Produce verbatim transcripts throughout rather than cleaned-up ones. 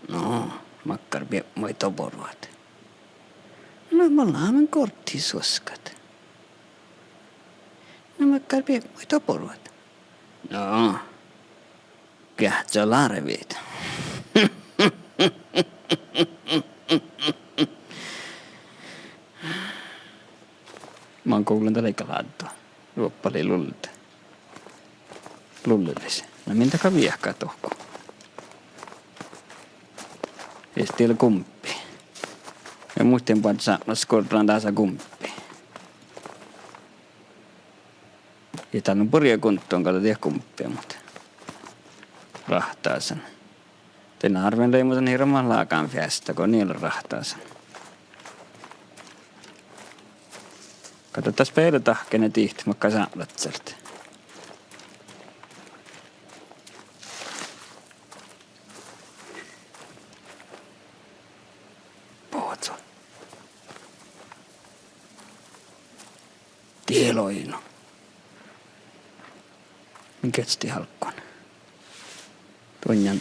No, makkár biepmu doboruođa? Na, mun lean gorttiid suoskat. Na, makkár biepmu doboruođa? No, geahččá lárvviid. Mun gullen dat leigga láddui. Ruoppalit lullii. Lullelis. Na, min dat gal viehkat dohko? Eai dieđe gumpi. Ja muhtin boađe sápmelaččat gorran dasa gumpi. Ja dál lea burjeguntton gal dieđe gumpi, muhto ráhtasan. De árven lei muhtin hirbmat láganfeasta go nie lea ráhtasan. Gal dat speledahkene dihtet makkár sápmelaččat. Bohcco. Die lei nu. Min geahččá álggán. Duonján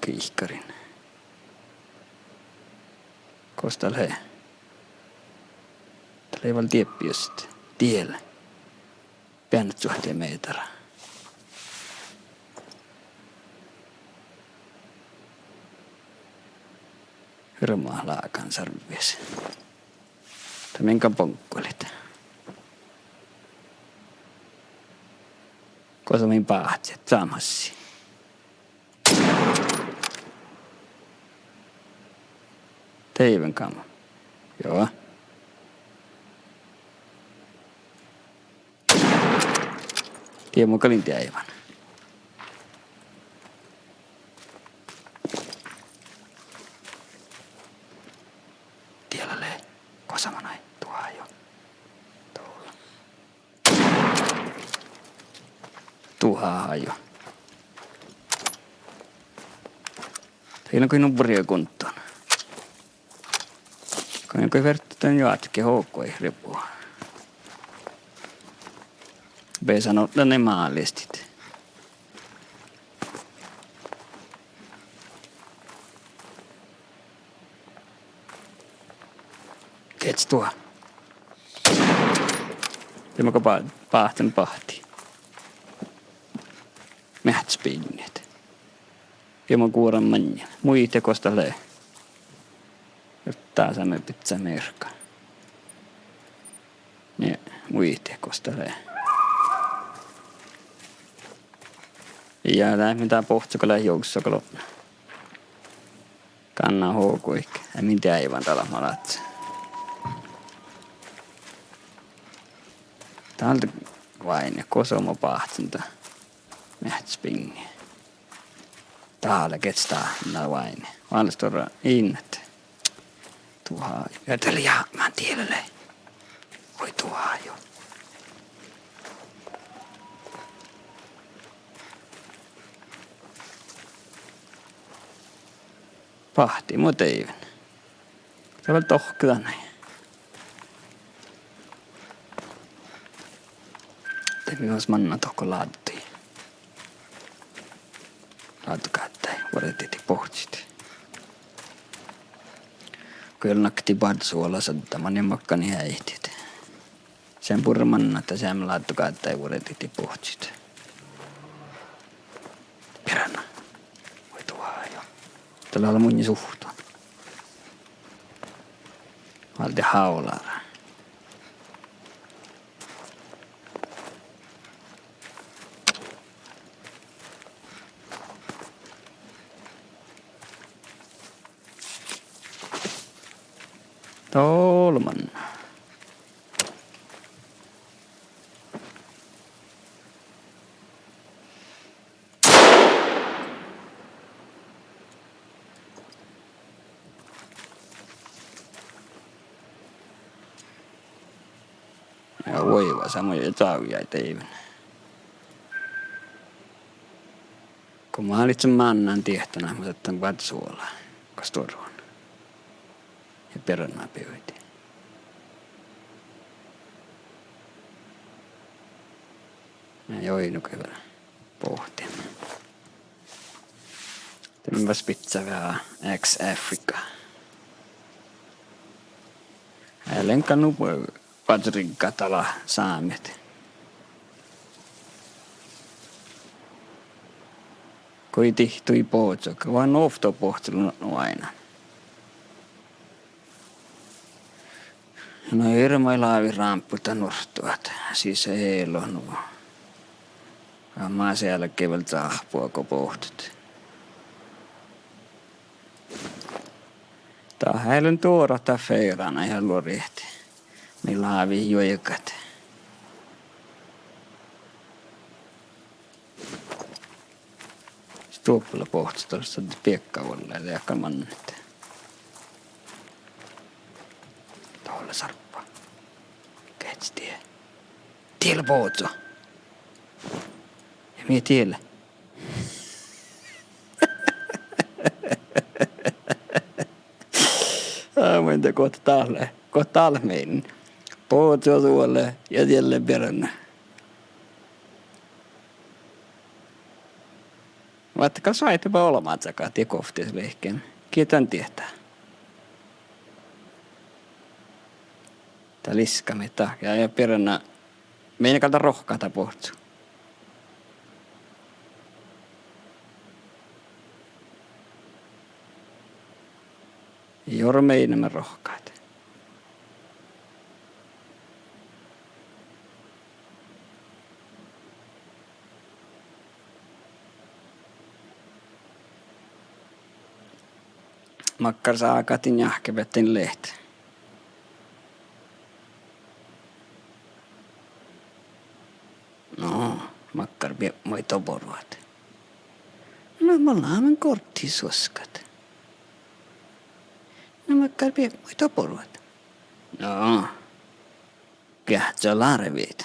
giikarin. Gos dat lea? Dat lei vel diebbi just. Die lea. Beanet čuohte mehtera. Hirbmat lágansarvvis. Dat min gal boŋggolit. Gos min báhcet, sámasii. Deiven gama. Joo. Die mun galgen deaivan. Die lea, gos manai, duhá jo. Dovla. Duhá jo. Dieđán go in burjeguntton. Go in, go ferten joatke hoggui ribu. Beasan ottaa ne málistit. Geahččá duhá? Ja mun gal bá-, báhcen bahti. Meahccas binnet. Ja mun guoran maŋŋel. Muitit gos dat lea? Dasa mii bidjat mearkka. Nie, muitit gos dat lea. Ja dat mii dá bohcco gal lea jogsa gal. Gánná hoguid, ja min deaivan dal malaččat. Dál lea váinni, gos mun báhcen dat. Meahccas binnet. Dál lea geahččá, na váinni. Váldit stuorra in. Duhá. Ja dat lea jápmán, die lea. Oi duhá jo. Bahti mun deaiven. Dat vel dohkke dan. De mii leat mannan dohko láddui. Láddogáttai vuordit bohccit. Go ii leat nakkii barddosuola šaddá, manne makkár eahedit. Šat bure mannan ahte šat láddogáttai vuordit bohccit. Bearna. Oi duhá jo. Dat lea munnje suhttan. Válde hávolára. Dolman. Ja vuoi, va, sa mu čavjai deaiven. Go mun álgen mánnan diehtán, mun šadden barddosuola, gos stuorra. Ja bearna bivdii. Ja joi, nu gal bohten. Dien va spicca veahá X Africa. Ii lean gal nu badjeriga dala sámet. Goit dihte bohccuin, go van ovtta bohccu nu ain. Na, ir maid lávii rámpuid dan ortut, sis eai lean nu. Amma sealge vel cáhppu go bohccut. Dat eai lean duorat dat fievrán ja luorit. Mii lávii juoigat. Stuoppa lea bohccu, dat lea biekka vuollái, dat gal mannat. Dolle sarppa. Geahča die. Die lea bohccu. Ja mii die lea. Á, muittán gohta dat lea, gohta dat lea min. Bohccu suole ja diet lea biernat. Vaikko gal soaitá ba olbmá čagat die guovttis lihken. Gii dan diehtá. Dat liska mii dat ja, ja biernat. Mii gal dat rohkadit bohccu. Ii orru mii eat rohkadit. Makkár ságat din jáhkebettiin leat? No, makkár biepmui doboruot? Na, mun lean gorttii suoskat. Na, makkár biepmui doboruot? No, geahčča lárvvit.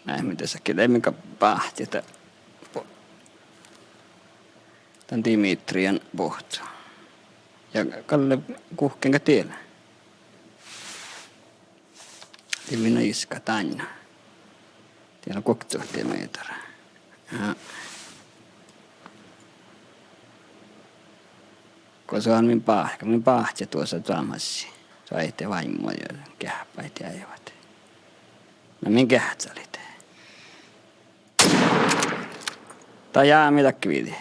Nai, mii dasa ge, de mii gal báhcit dan Dimitrian bohccu. Ja galle guhkkin gal diet lea. Dii mii iskkat dainna. Diet lea guoktemehtera. Ja go son min báhkit, min báhcit duosa čámassi. Soaitá váimmu ja geahpáit ja eanet. Na min geahččalit. Dat jámii dakkár vidi.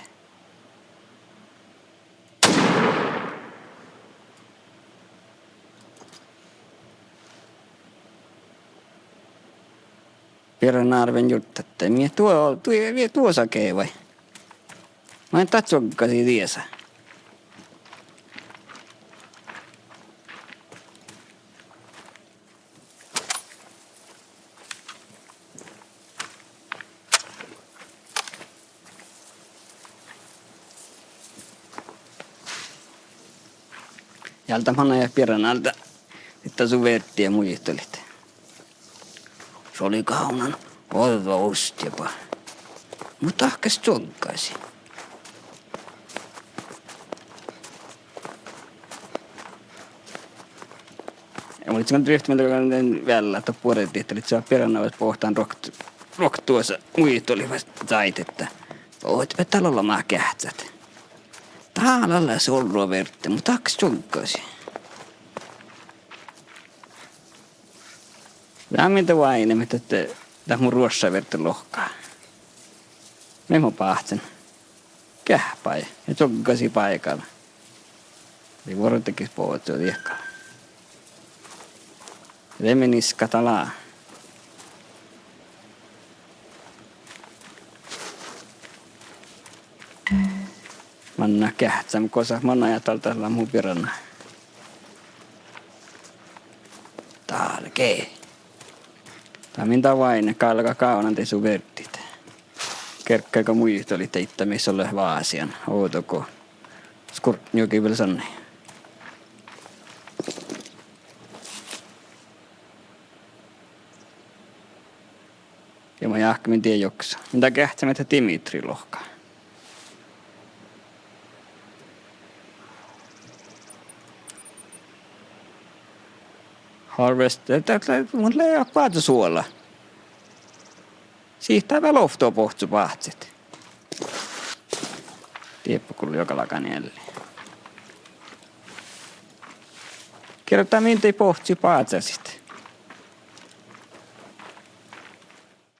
Biernárven jurddašii. Mii duo, duo, mii duosa geavai. Maid dat čuoggasi diesa. Ja dat manai biernat, ahte su verddi muitalit. Son lei gávdnan ođđa osttiba. Muhto dahkes čuoggasi. Ja mun gal drivtten mielas dan veallá ahte buorre dihte lei biernat bohtan ruoktot, ruoktot duosa muitalit fas čájehit ahte bohtet beare ollu mat geahččat. Dál lea orru verddi, muhto dahkes čuoggasi. Ja mii de váinniimet ahte dat mu ruošša verddi lohká. Mii mo báhcen. Geahpái ja čuoggasi báigal. Lei vuordegis bohccu diekka. De mii iskkat ala. Manná geahččamin gos manai ahte dal dat lea mu biernat. Dálge. Dat min dat váinnet galgá gávdnan de su verddiid. Gearggain go muitalit daidda mis son leat vásihan ovdal go skurdnjogi vel sannai. Ja ma jáhkkemin dien joksa. Min dat geahččamin ahte Dimitri lohká. Harvester, dat lea, mun lea boazosuola. Sihte vel ovtta bohccu báhcit. Dieppe gullo galgá ealli. Gierda min dii bohcci bázasiid.